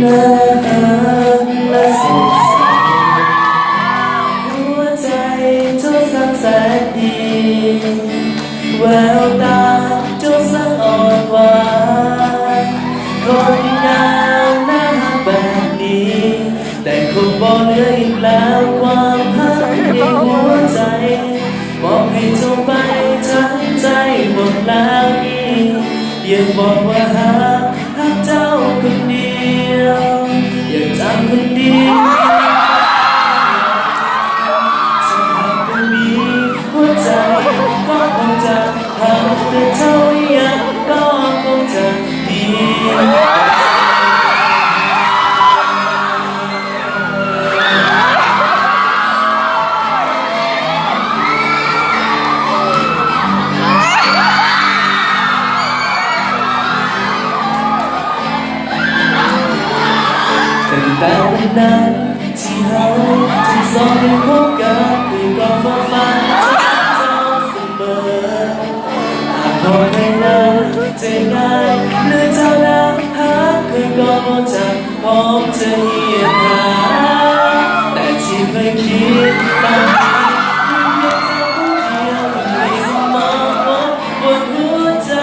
ໜ້າຮັກ ແລະ ສົດໃສ ຫົວໃຈເຈົ້າຊ່າງແສນດີ ແວວຕາເຈົ້າຊ່າງອ່ອນຫວານ ຄົນງາມໜ້າຮັກແບບນີ້ ແຕ່ຄົງບໍ່ເຫຼືອອີກແລ້ວ ຄວາມຮັກໃນຫົວໃຈ ມອບໃຫ້ເຈົ້າໄປທັງໃຈໝົດແລ້ວນີ້ ຢາກບອກວ່າຮັກ ຮັກເຈົ້າຄົນດຽວ ຢາກຈຳຄົນດີ ຖ້າຫາກບໍ່ມີຫົວໃຈ ກໍຄົງຈະ ຫາກເຈົ້າຍັງກໍຄົງຈະດີ ຕັ້ງແຕ່ວັນນັ້ນ ທີ່ເຮົາທັງສອງໄດ້ພົບກັນ ຄືກໍເຝົ້າຝັນເຖິງເຈົ້າສະເໝີ ອາດພອກໃຫ້ນາງໃຈງ່າຍ ຫຼືເຈົ້ານາງຮັກ ຄືກໍບໍ່ຈັກພ້ອມຈະຮຽກຫາ ແຕ່ທີ່ເຄີຍຄິດຕອນນີ້ ມີພຽງເຈົ້າຜູ້ດຽວຢູ່ໃນສະໝອງ ບົນຫົວໃຈ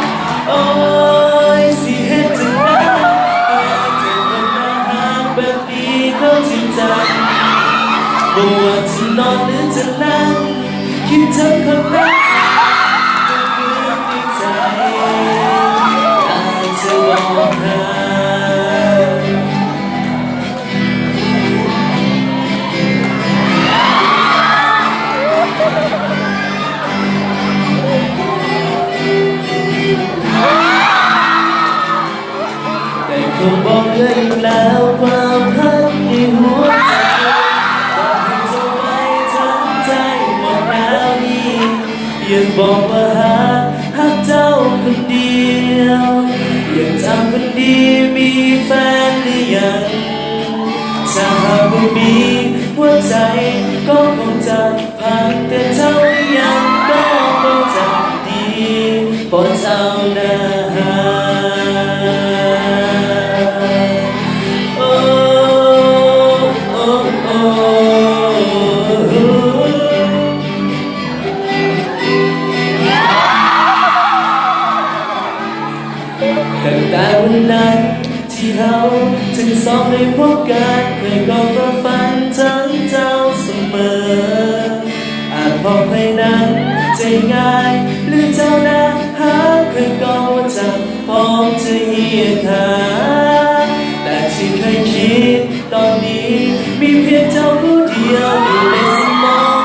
ໂອ້ຍ ຊິເຮັດຈັ່ງໃດ ໃຫ້ເຈົ້າຄົນໜ້າຮັກແບບນີ້ເຂົາຈິງຈັງ ບໍ່ວ່າຈະນອນ ຫຼື ຈະນັ່ງ ຄິດເຖິງຄົນນັ້ນ ໃນໃຈ ຢາກຈະບອກເທື່ອ ແຕ່ຄົງບໍ່ເຫຼືອອີກແລ້ວ ຄວາມຮັກໃນຫົວໃຈ ບອກໃຫ້ເຈົ້າໄປທັງໃຈໝົດແລ້ວນີ້ ຢາກບອກວ່າຮັກ ຮັກເຈົ້າຄົນດຽວ ຢາກຈຳຄົນດີ ມີແຟນຫຼືຍັງ ຖ້າຫາກບໍ່ມີຫົວໃຈ ກໍຄົງຈະພັງ ແຕ່ເຈົ້າຍັງກໍຄົງຈະດີ ເພາະເຈົ້າໜ້າຮັກ ໂອ້ ໂອ້ ໂອ້ ຕັ້ງແຕ່ວັນນັ້ນ ທີ່ເຮົາທັງສອງໄດ້ພົບກັນ ຂ້ອຍກໍເຝົ້າຝັນເຖິງເຈົ້າສະເໝີ ອາດພອກໃຫ້ນາງໃຈງ່າຍ ຫຼືເຈົ້າໜ້າຮັກ ຂ້ອຍກໍບໍ່ຈັກພ້ອມຈະຮຽກຫາ ແຕ່ທີ່ເຄີຍຄິດຕອນນີ້ ມີພຽງເຈົ້າຜູ້ດຽວຢູ່ໃນສະໝອງ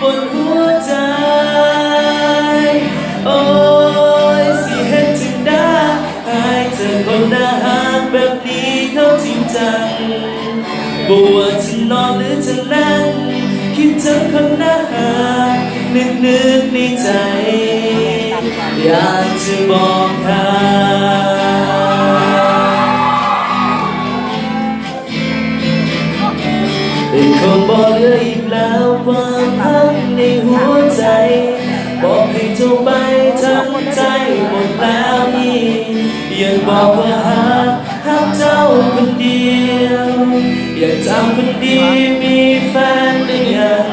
ບົນຫົວໃຈ ໂອ້ຍ ຊິເຮັດຈັ່ງໃດ ໃຫ້ເຈີຄົນໜ້າຮັກແບບນີ້ເຂົາຈິງຈັງ ບໍ່ວ່າຈະນອນ ຫຼື ຈະນັ່ງ ຄິດເຖິງຄົນໜ້າຮັກ ນຶກໆໃນໃຈ ຢາກຈະບອກທ່ານ ແຕ່ຄົງບໍ່ເຫຼືອອີກແລ້ວ ຄວາມຮັກໃນຫົວໃຈ ບອກໃຫ້ເຈົ້າໄປທັງໃຈໝົດແລ້ວນີ້ ຢາກບອກວ່າຮັກ ຮັກເຈົ້າຄົນດຽວ ຢາກຈຳຄົນດີ ມີແຟນຫຼືຍັງ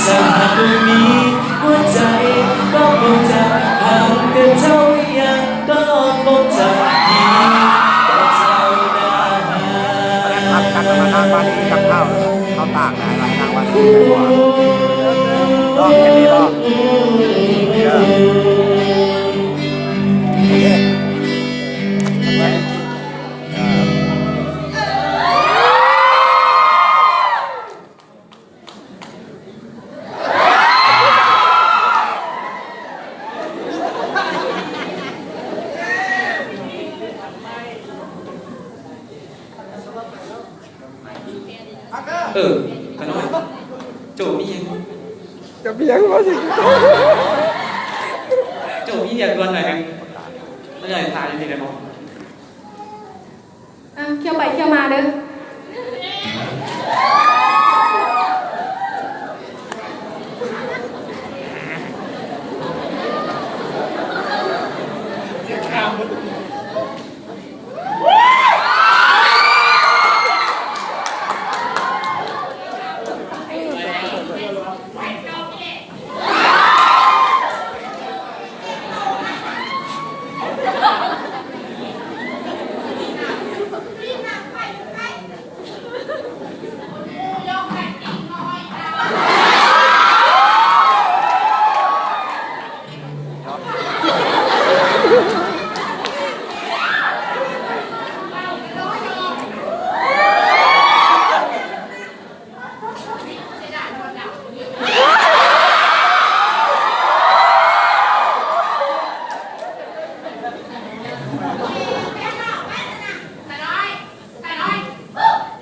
ຖ້າຫາກບໍ່ມີຫົວໃຈ ກໍຄົງຈະ ລອງແຄ່ນີ້ບໍ່? ເອີ ຂະນ້ອຍ ໂຈມີຫຍັງ ຈະມີຫຍັງບໍ່ຊິ ໂຈມີວຽກດ່ວນໜ້ອຍໜຶ່ງ ມາເລີຍ ຖ້າຢູ່ນີ້ໄດ້ບໍ່? ອ່ະ ທ່ຽວໄປທ່ຽວມາເດີ.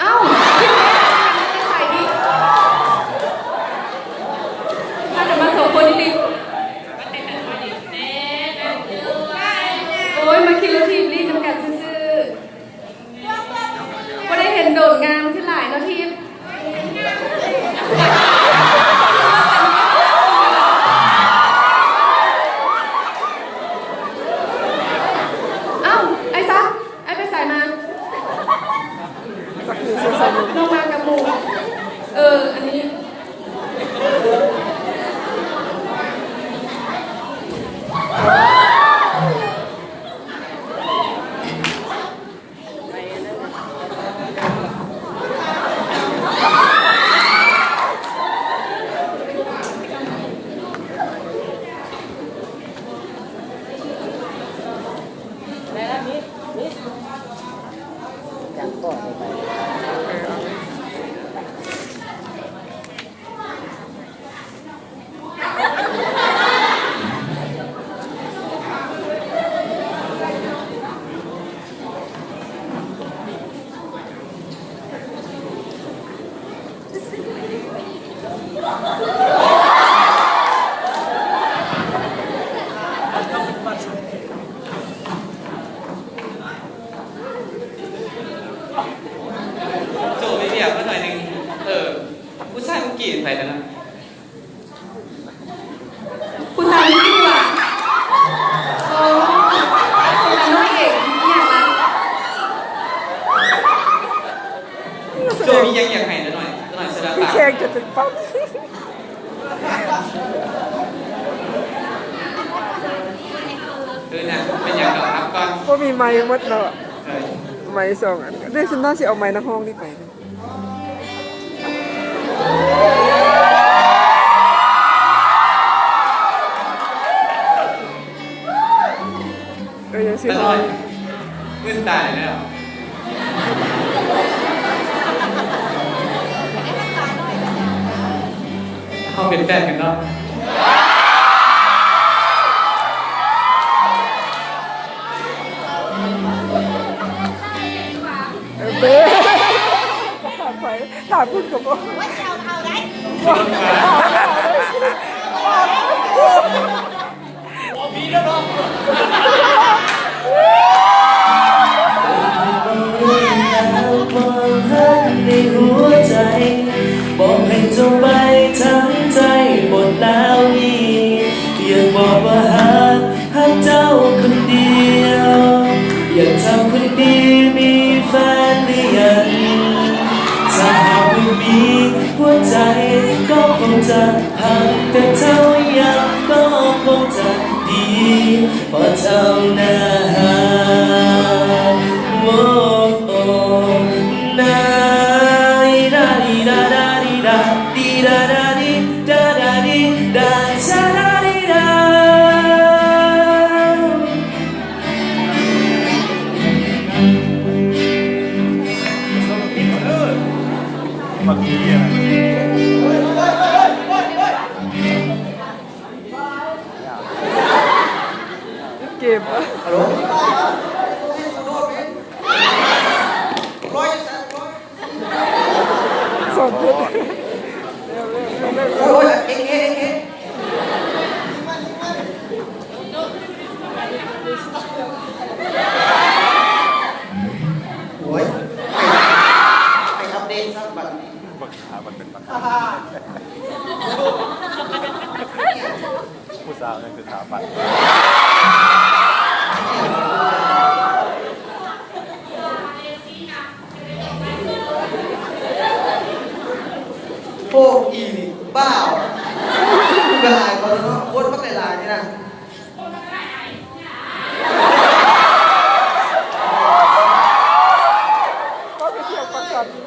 ອ້າວ ມາສອງຄົນນີ້ຕິ ໂອ້ຍ ມາຄິດລົດຖີບຫຼິ້ນນຳກັນຊື່ໆ. ບໍ່ໄດ້ເຫັນໂດນງາມຂຶ້ນຫຼາຍເນາະ ທີບ. ອ້າວ ໄອ້ຊັກ ໄອ້ໄປໃສມາ? ລົງມາກັບໝູ່. ເອີ ອັນນີ້. ໂຈໄປວຽກມາໜ້ອຍໜຶ່ງ. ເອີ ຜູ້ຊາຍເມື່ອກີ້ໄປແລ້ວນະ. ຜູ້ຊາຍນີ້ວ່າ ໂອ້ ຄົນລະນ້ອຍເອງ ອີ່ຫຍັງລະ? ໂຈມີຫຍັງຢາກໃຫ້ລະໜ້ອຍ ລະໜ້ອຍສະດາຕາ ແຂ່ງຈະເປັນປັບ. ເອີນະ ເປັນຫຍັງດອກ ຮັບກ່ອນ. ບໍ່ມີໄມໝົດເນາະ. ເອີ ໄມສອງອັນ. ເດ້ ຊັ້ນໜ້າຊິເອົາໄມນັກຮ້ອງນີ້ໄປ. ເອີ ຍັງຊິຮ້ອງ. ມຶນຕາຍແລ້ວ. ເຮົາເປັນແຟນກັນເນາະ. ເອີ ເບ້ ຖາມໃຜ? ຖາມພຸ້ນກໍບໍ່. ຮັລໂຫຼ ສອນເພິ່ນ ໂອ້ຍ ເອເຄ ເອເຄ ໂອ້ຍ ໄປອັບເດດຊະບັດນີ້ ບັກຂາມັນເປັນບັກຂາ ຜູ້ສາວຍັງຄືຂາປັດ ໂພກອີ່ນີ້ບ້າ ຄືຫຼາຍຄົນເນາະ ຄົນມັກຫຼາຍໆນີ້ນະ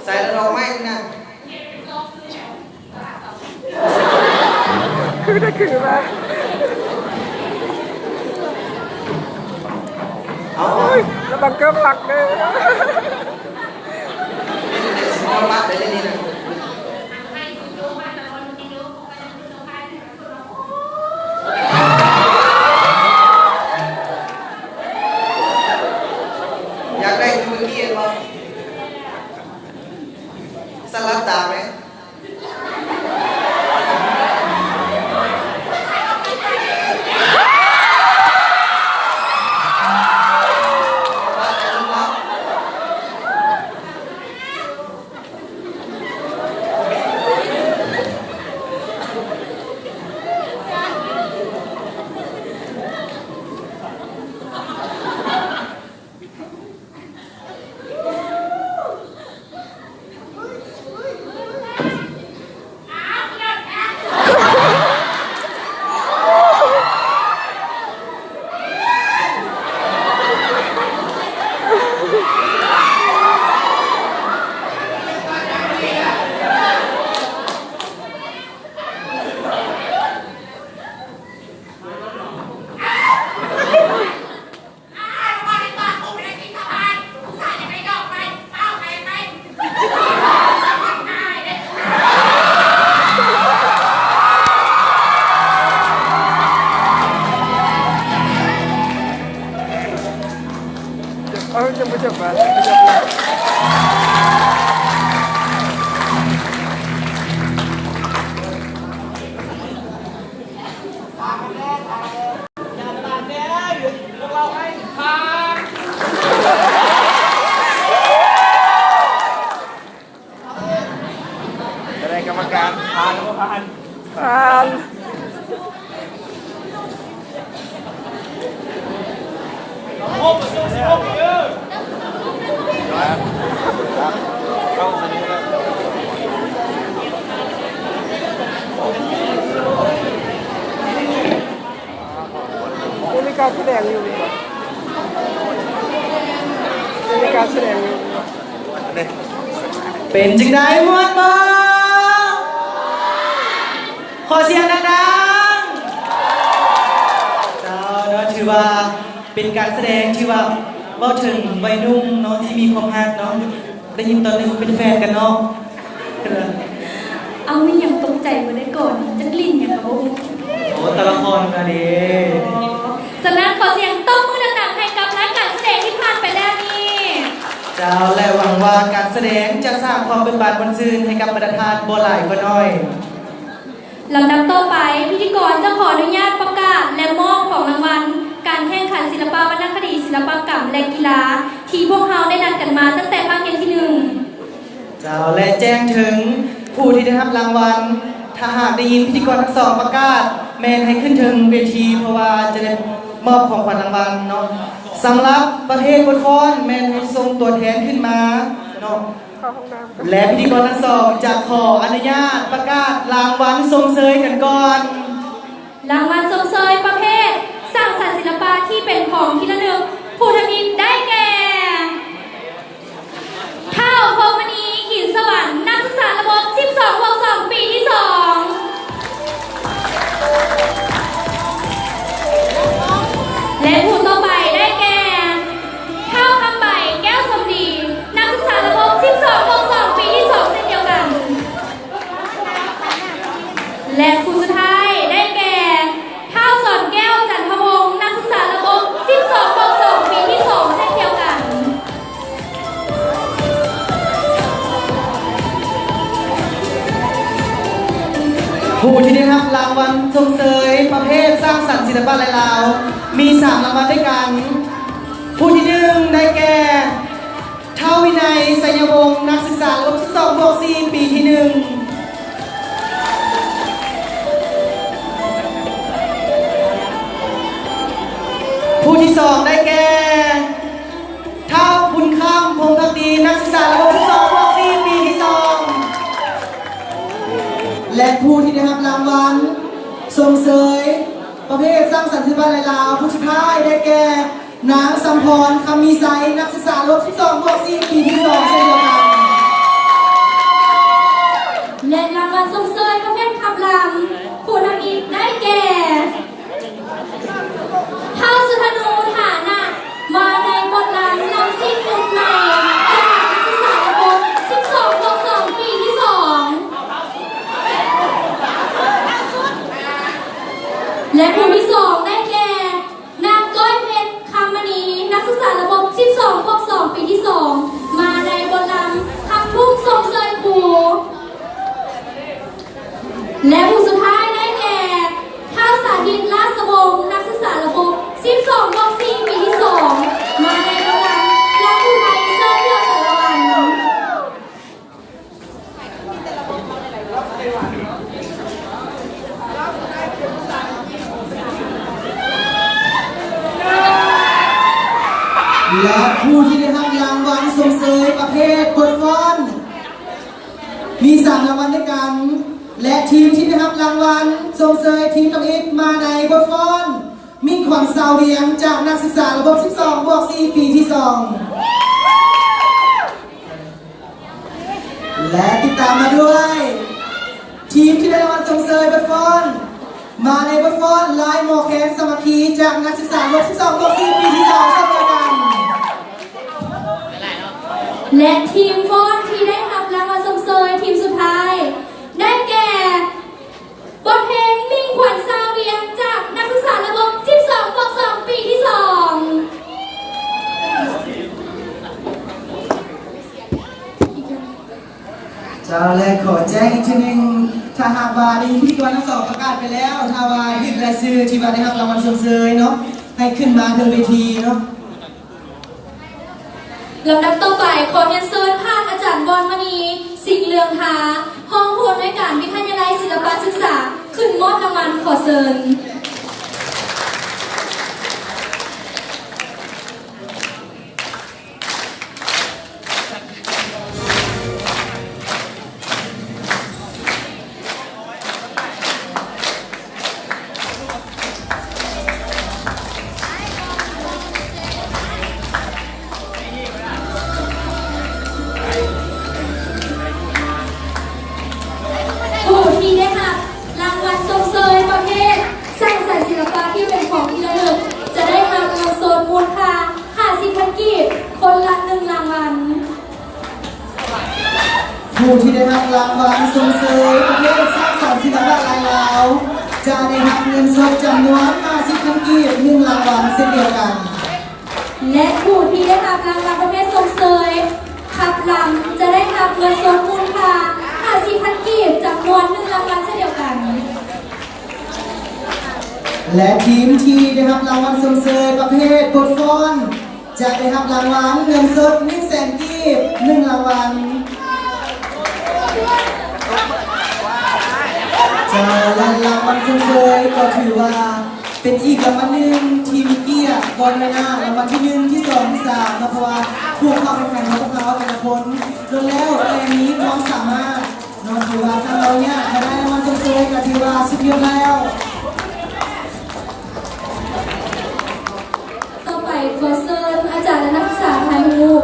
ໃສ່ດອກໄມ້ນີ້ນະ ຄືໄດ້ຄືມາ ເອົາ ໂອ້ຍ ລະວັງເກີບຫັກເດີ ເປັນເດັກສິມາປັດໄດ້ເລີຍນີ້ນະ ຢາກໄດ້ຄືເມື່ອກີ້ເຫັນບໍ່? ສະຫຼັບຕາໄປ. ເອົາ ຍັງບໍ່ຈັບບາດ ຍັງບໍ່ຈັບບາດ. ຈະໄດ້ກຳມະການຜ່ານບໍ່ຜ່ານ? ຜ່ານ. ຍັງມີການສະແດງຢູ່ແມ່ນບໍ່? ຍັງມີການສະແດງຢູ່. ເປັນຈັ່ງໃດ ມ່ວນບໍ່? ຂໍສຽງດັງໆ. ເຈົ້າເນາະ ຖືວ່າເປັນການສະແດງທີ່ວ່າເວົ້າເຖິງໄວໜຸ່ມເນາະ ທີ່ມີຄວາມຮັກເນາະ ໄດ້ຍິນຕອນໜຶ່ງເປັນແຟນກັນເນາະ. ເອົາ ມີຫຍັງຕົກໃຈບໍ່ໄດ້ກ່ອນ ຈັກຫຼິ້ນຫຍັງກະບໍ່ຮູ້. ໂອ້ ຕະລະຄອນນະເດ. ສະນັ້ນ ຂໍສຽງຕົບມືດັງໆ ໃຫ້ກັບລາຍການສະແດງທີ່ຜ່ານໄປແລ້ວນີ້. ເຈົ້າ ແລະ ຫວັງວ່າການສະແດງຈະສ້າງຄວາມເບີກບານມ່ວນຊື່ນໃຫ້ກັບບັນດາທ່ານບໍ່ຫຼາຍກໍໜ້ອຍ. ລຳດັບຕໍ່ໄປ ພິທີກອນຈະຂໍອະນຸຍາດປະກາດ ແລະ ມອບຂອງລາງວັນການແຂ່ງຂັນສິລະປະວັນນະຄະດີ, ສິລະປະກຳ ແລະ ກິລາ ທີ່ພວກເຮົາໄດ້ນັດກັນມາຕັ້ງແຕ່ພາກຮຽນທີໜຶ່ງ. ເຈົ້າ ແລະ ແຈ້ງເຖິງຜູ້ທີ່ໄດ້ຮັບລາງວັນ, ຖ້າຫາກໄດ້ຍິນພິທີກອນທັງສອງປະກາດ ແມ່ນໃຫ້ຂຶ້ນເທິງເວທີ ເພາະວ່າຈະໄດ້ມອບຂອງຂວັນລາງວັນເນາະ. ສຳລັບປະເພດບົດຟ້ອນ ແມ່ນໃຫ້ສົ່ງຕົວແທນຂຶ້ນມາເນາະ. ເຂົ້າຫ້ອງນ້ຳກ່ອນ. ແລະ ພິທີກອນທັງສອງຈະຂໍອະນຸຍາດປະກາດລາງວັນຊົມເຊີຍກັນກ່ອນ. ລາງວັນຊົມເຊີຍປະເພດສ້າງສັນສິລະປະທີ່ເປັນຂອງທີ່ລະນຶກ ຜູ້ທຳອິດໄດ້ແກ່ ທ້າວ ພົມມະນີ ຫີນສະຫວັນ ນັກສຶກສາລະບົບສິບສອງບວກສອງ ປີທີສອງ ແລະ ຜູ້ຕໍ່ໄປໄດ້ແກ່ ທ້າວ ຄຳໃບ ແກ້ວສົມດີ ນັກສຶກສາລະບົບສິບສອງບວກສອງ ປີທີສອງ ເຊັ່ນດຽວກັນ. ແລະ ຜູ້ສຸດທ້າຍໄດ້ແກ່ ທ້າວ ສອນແກ້ວ ຜູ້ທີ່ໄດ້ຮັບລາງວັນຊົມເຊີຍປະເພດສ້າງສັນສິລະປະລາຍລາວ ມີສາມລາງວັນດ້ວຍກັນ. ຜູ້ທີໜຶ່ງ ໄດ້ແກ່ ທ້າວວິໄນ ໄຊຍະວົງ ນັກສຶກສາລະບົບສິບສອງບວກສີ່ ປີທີໜຶ່ງ. ຜູ້ທີສອງ ໄດ້ແກ່ ທ້າວບຸນຄຳ ພົງພັກດີ ນັກສຶກສາລະບົບສິບສອງບວກສີ່ ປີທີສອງ. ແລະ ຜູ້ທີ່ໄດ້ຮັບລາງວັນຊົມເຊີຍປະເພດສ້າງສັນສິລະປະລາຍລາວ ຜູ້ສຸດທ້າຍ ໄດ້ແກ່ ນາງ ສຳພອນ ຄຳມີໄຊ ນັກສຶກສາລະບົບສິບສອງບວກສີ່ ປີທີສອງ ເຊັ່ນດຽວກັນ. ແລະ ລາງວັນຊົມເຊີຍປະເພດຂັບລຳ ຜູ້ທຳອິດ ໄດ້ແກ່ ທ້າວ ສຸທະນູ ຖານະ ມາໃນບົດລຳ ລຳຊິ້ນຍຸກໃໝ່ ຈາກນັກສຶກສາລະບົບສິບສອງບວກສອງ ປີທີສອງ. ແລະ ຜູ້ທີສອງ ໄດ້ແກ່ ນາງ ກ້ອຍເພັດ ຄຳມະນີ ນັກສຶກສາລະບົບສິບສອງບວກສອງ ປີທີສອງ ມາໃນບົດລຳ ຄຳທຸກຊົມເຊີຍຄູ. ແລະ ຜູ້ສຸດທ້າຍໄດ້ແກ່ ທ້າວ ສາທິດ ລາຊະວົງ ນັກສຶກສາລະບົບສິບສອງບວກສີ່ ປີທີສອງ ມາໃນລາງວັນ ລຳຜູ້ໄທເຊີດພຽວສາລະວັນ. ແລະ ຜູ້ທີ່ໄດ້ຮັບລາງວັນຊົມເຊີຍປະເພດບົດຟ້ອນ ມີສາມລາງວັນດ້ວຍກັນ ແລະ ທີມທີ່ໄດ້ຮັບລາງວັນຊົມເຊີຍທີມທຳອິດມາໃນບົດຟ້ອນ ມິ່ງຂວັນ ຊາວວຽງ ຈາກນັກສຶກສາລະບົບສິບສອງບວກສີ່ ປີທີສອງ ແລະ ຕິດຕາມມາດ້ວຍ ທີມທີ່ໄດ້ລາງວັນຊົມເຊີຍບົດຟ້ອນ ມາໃນບົດຟ້ອນ ລາຍໝໍແຄນສາມັກຄີ ຈາກນັກສຶກສາລະບົບສິບສອງບວກສີ່ ປີທີສອງ ເຊັ່ນດຽວກັນ. ແລະ ທີມຟ້ອນທີ່ໄດ້ຮັບລາງວັນຊົມເຊີຍທີມສຸດທ້າຍ ໄດ້ແກ່ ບົດເພງມິ່ງຂວັນ ຊາວວຽງ ຈາກນັກສຶກສາລະບົບສິບສອງບວກສອງ ປີທີສອງ. ເຈົ້າ ແລະ ຂໍແຈ້ງອີກເທື່ອໜຶ່ງ, ຖ້າຫາກວ່າໄດ້ຍິນພິທີກອນທັງສອງປະກາດໄປແລ້ວ, ຖ້າວ່າຖືກລາຍຊື່ທີ່ວ່າໄດ້ຮັບລາງວັນຊົມເຊີຍເນາະ, ໃຫ້ຂຶ້ນມາເທິງເວທີເນາະ. ລຳດັບຕໍ່ໄປ, ຂໍຮຽນເຊີນທ່ານອາຈານ ວອນມະນີ ສິງເຫຼືອງທາ, ຮອງຜູ້ອຳນວຍການວິທະຍາໄລສິລະປະສຶກສາ, ຂຶ້ນມອບລາງວັນ. ຂໍເຊີນ. ຜູ້ທີ່ໄດ້ຮັບລາງວັນຊົມເຊີຍປະເພດສ້າງສັນສິລະປະທີ່ເປັນຂອງທີ່ລະລຶກ ຈະໄດ້ຮັບເງິນສົດມູນຄ່າຫ້າສິບພັນກີບ ຄົນລະໜຶ່ງລາງວັນ. ຜູ້ທີ່ໄດ້ຮັບລາງວັນຊົມເຊີຍປະເພດສ້າງສັນສິລະປະລາຍລາວ ຈະໄດ້ຮັບເງິນສົດຈຳນວນຫ້າສິບພັນກີບ ໜຶ່ງລາງວັນເຊັ່ນດຽວກັນ ແລະ ຜູ້ທີ່ໄດ້ຮັບລາງວັນປະເພດຊົມເຊີຍຂັບລຳ ຈະໄດ້ຮັບເງິນສົດມູນຄ່າຫ້າສິບພັນກີບ ຈຳນວນໜຶ່ງລາງວັນເຊັ່ນດຽວກັນ ແລະ ທີມທີ່ໄດ້ຮັບລາງວັນຊົມເຊີຍປະເພດບົດຟ້ອນ ຈະໄດ້ຮັບລາງວັນເງິນສົດໜຶ່ງແສນກີບ ໜຶ່ງລາງວັນ. ເຈົ້າ ແລະ ລາງວັນຊົມເຊີຍກໍຖືວ່າເປັນອີກລາງວັນໜຶ່ງທີ່ມີກຽດບໍ່ນ້ອຍໜ້າລາງວັນທີໜຶ່ງ ທີສອງ ທີສາມເນາະ ເພາະວ່າຜູ້ເຂົ້າແຂ່ງຂັນຂອງພວກເຮົາແຕ່ລະຄົນລ້ວນແລ້ວແຕ່ມີຄວາມສາມາດເນາະ ຖືວ່າຖ້າເຮົາເນຍມາໄດ້ລາງວັນຊົມເຊີຍກໍຖືວ່າສຸດຍອດແລ້ວ. ຕໍ່ໄປ ຂໍເຊີນອາຈານ ແລະ ນັກສຶກສາຖ່າຍຮູບ.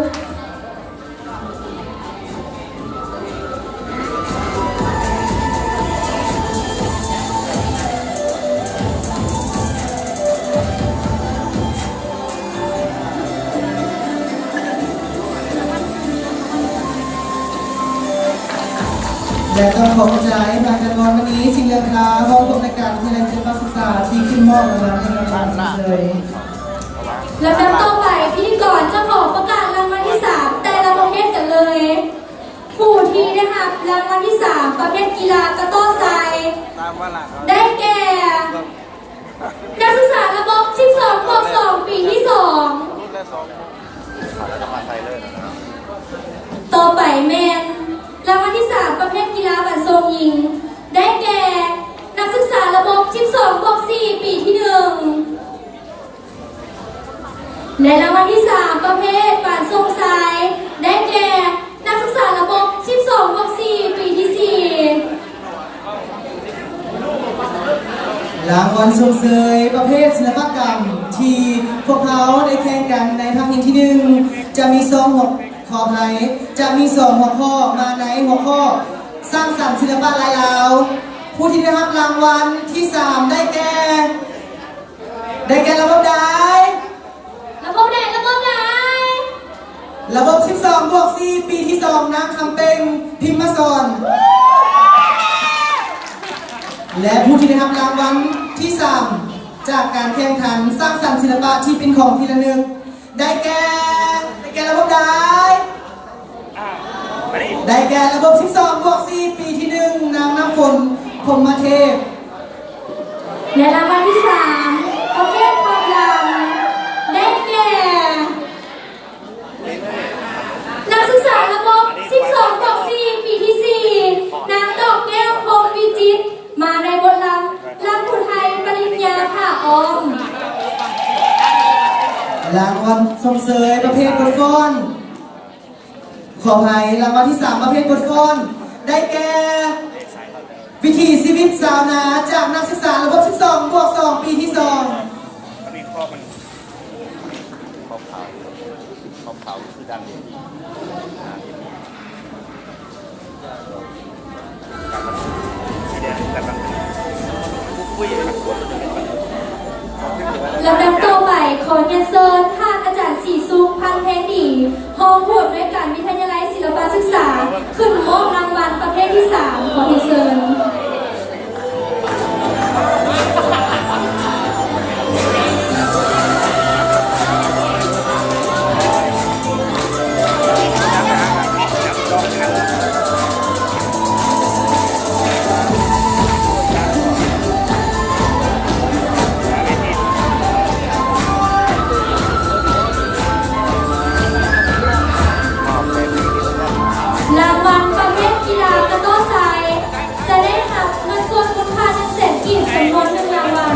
ແລະ ຕ້ອງຂໍຂອບໃຈທ່ານອາຈານ ວອນມະນີ ສິງເຫຼືອງທາ ຮອງຜູ້ອຳນວຍການວິທະຍາໄລສິລະປະສຶກສາ ທີ່ຂຶ້ນມອບລາງວັນໃຫ້ກັບທ່ານເຊີຍ. ລຳດັບຕໍ່ໄປ, ພິທີກອນຈະຂໍປະກາດລາງວັນທີສາມ ແຕ່ລະປະເພດກັນເລີຍ. ຜູ້ ທີ່ໄດ້ຮັບລາງວັນທີສາມ ປະເພດກິລາກະຕໍ້ຊາຍ ໄດ້ແກ່ ນັກສຶກສາລະບົບສິບສອງບວກສອງ ປີທີສອງ. ຕໍ່ໄປແມ່ນລາງວັນທີສາມ ປະເພດກິລາບານໂຊງຍິງ ໄດ້ແກ່ ນັກສຶກສາລະບົບສິບສອງບວກສີ່ ປີທີໜຶ່ງ. ແລະ ລາງວັນທີສາມ ປະເພດບານໂຊງຊາຍ ໄດ້ແກ່ ນັກສຶກສາລະບົບສິບສອງບວກສີ່ ປີທີສີ່. ລາງວັນຊົມເຊີຍປະເພດສິລະປະກຳທີ່ພວກເຮົາໄດ້ແຂ່ງກັນໃນພາກຮຽນທີໜຶ່ງ ຈະມີສອງຫົວ ຂໍອະໄພ ຈະມີສອງຫົວຂໍ້ມາໃນຫົວຂໍ້ ສ້າງສັນສິລະປະລາຍລາວ. ຜູ້ທີ່ໄດ້ຮັບລາງວັນທີສາມ ໄດ້ແກ່ ໄດ້ແກ່ລະບົບໃດ? ລະບົບໃດ? ລະບົບໃດ? ລະບົບສິບສອງບວກສີ່ ປີທີສອງ ນາງຄຳເປັງ ພິມມະສອນ. ແລະ ຜູ້ທີ່ໄດ້ຮັບລາງວັນທີສາມ ຈາກການແຂ່ງຂັນສ້າງສັນສິລະປະທີ່ເປັນຂອງທີ່ລະນຶກ ໄດ້ແກ່ ໄດ້ແກ່ລະບົບໃດ? ໄດ້ແກ່ລະບົບສິບສອງບວກສີ່ ປີທີໜຶ່ງ ນາງນ້ຳຝົນ ພົມມະເທບ. ແລະ ລາງວັນທີສາມ ປະເພດຄວາມລຳ ໄດ້ແກ່ ນັກສຶກສາລະບົບສິບສອງບວກສີ່ ປີທີສີ່ ນາງດອກແກ້ວ ພົມວິຈິດ ມາໃນບົດລຳ ລຳຜູ້ໄທປະລິນຍາຜ້າອ້ອມ. ລາງວັນຊົມເຊີຍປະເພດບົດຟ້ອນ ຂໍອະໄພ ລາງວັນທີສາມ ປະເພດບົດຟ້ອນ ໄດ້ແກ່ ວິຖີຊີວິດຊາວນາ ຈາກນັກສຶກສາລະບົບສິບສອງບວກສອງ ປີທີສອງ. ອັນນີ້ຄອບມັນ ຄອບຂາວ ຄອບຂາວຄືດຳ. ລຳດັບຕໍ່ໄປ ຂໍຮຽນເຊີນທ່ານອາຈານ ສີສຸກ ພັນແພງດີ ຮອງຜູ້ອຳນວຍການວິທະຍາໄລສິລະປະສຶກສາ ຂຶ້ນມອບລາງວັນປະເພດທີສາມ. ຂໍຮຽນເຊີນ. ລາງວັນປະເພດກິລາກະຕໍ້ຊາຍ ຈະໄດ້ຮັບເງິນສົດມູນຄ່າໜຶ່ງແສນກີບ ຈຳນວນໜຶ່ງລາງວັນ.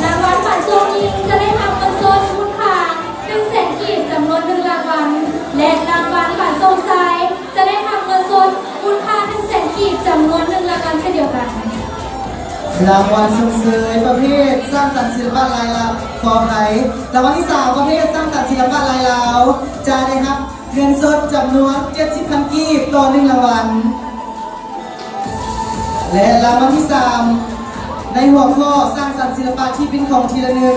ລາງວັນບານໂຊງຍິງ ຈະໄດ້ຮັບເງິນສົດມູນຄ່າໜຶ່ງແສນກີບ ຈຳນວນໜຶ່ງລາງວັນ ແລະ ລາງວັນບານໂຊງຊາຍ ຈະໄດ້ຮັບເງິນສົດມູນຄ່າໜຶ່ງແສນກີບ ຈຳນວນໜຶ່ງລາງວັນເຊັ່ນດຽວກັນ. ລາງວັນຊົມເຊີຍປະເພດສ້າງສັນສິລະປະລາຍລາວ ຂໍອະໄພ ລາງວັນທີສາມ ປະເພດສ້າງສັນສິລະປະລາຍລາວ ຈະໄດ້ຮັບເງິນສົດຈຳນວນເຈັດສິບພັນກີບຕໍ່ໜຶ່ງລາງວັນ ແລະ ລາງວັນທີສາມ ໃນຫົວຂໍ້ສ້າງສັນສິລະປະທີ່ເປັນຂອງທີ່ລະນຶກ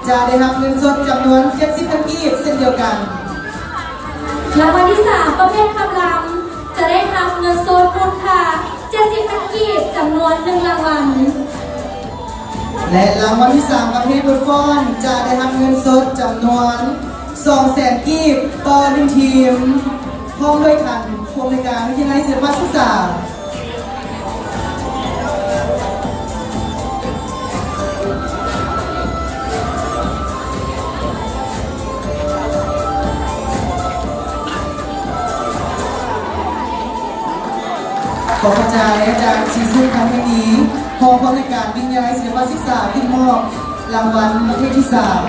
ຈະໄດ້ຮັບເງິນສົດຈຳນວນເຈັດສິບພັນກີບເຊັ່ນດຽວກັນ. ລາງວັນທີສາມ ປະເພດຄຳລຳ ຈະໄດ້ຮັບເງິນສົດມູນຄ່າເຈັດສິບພັນກີບ ຈຳນວນໜຶ່ງລາງວັນ ແລະ ລາງວັນທີສາມ ປະເພດບົດຟ້ອນ ຈະໄດ້ຮັບເງິນສົດຈຳນວນສອງແສນກີບຕໍ່ໜຶ່ງທີມ ພ້ອມດ້ວຍທ່ານຜູ້ອຳນວຍການວິທະຍາໄລສິລະປະສຶກສາ. ຂໍຂອບໃຈອາຈານ ສີສຸກ ຄຳເພັງດີ ຮອງຜູ້ອຳນວຍການວິທະຍາໄລສິລະປະສຶກສາ ຂຶ້ນມອບລາງວັນປະເພດທີສາມ.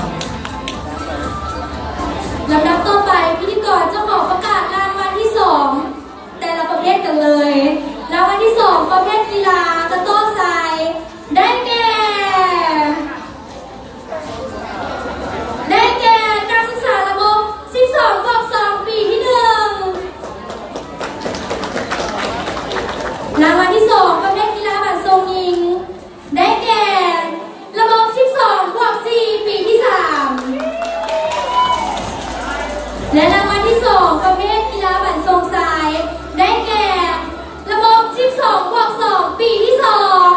ລຳດັບຕໍ່ໄປ ພິທີກອນຈະຂໍປະກາດລາງວັນທີສອງ ແຕ່ລະປະເພດກັນເລີຍ. ລາງວັນທີສອງ ປະເພດກິລາກະຕໍ້ຊາຍ ໄດ້ແກ່ ໄດ້ແກ່ນັກສຶກສາລະບົບສິບສອງບວກສອງ ປີທີໜຶ່ງ. ລາງວັນທີສອງ ປະເພດກິລາບານໂຊງຍິງ ໄດ້ແກ່ລະບົບສິບສອງບວກສີ່ ປີທີສາມ ແລະ ລາງວັນທີສອງ ປະເພດກິລາບານໂຊງຊາຍ ໄດ້ແກ່ລະບົບສິບສອງບວກສອງ ປີທີສອງ.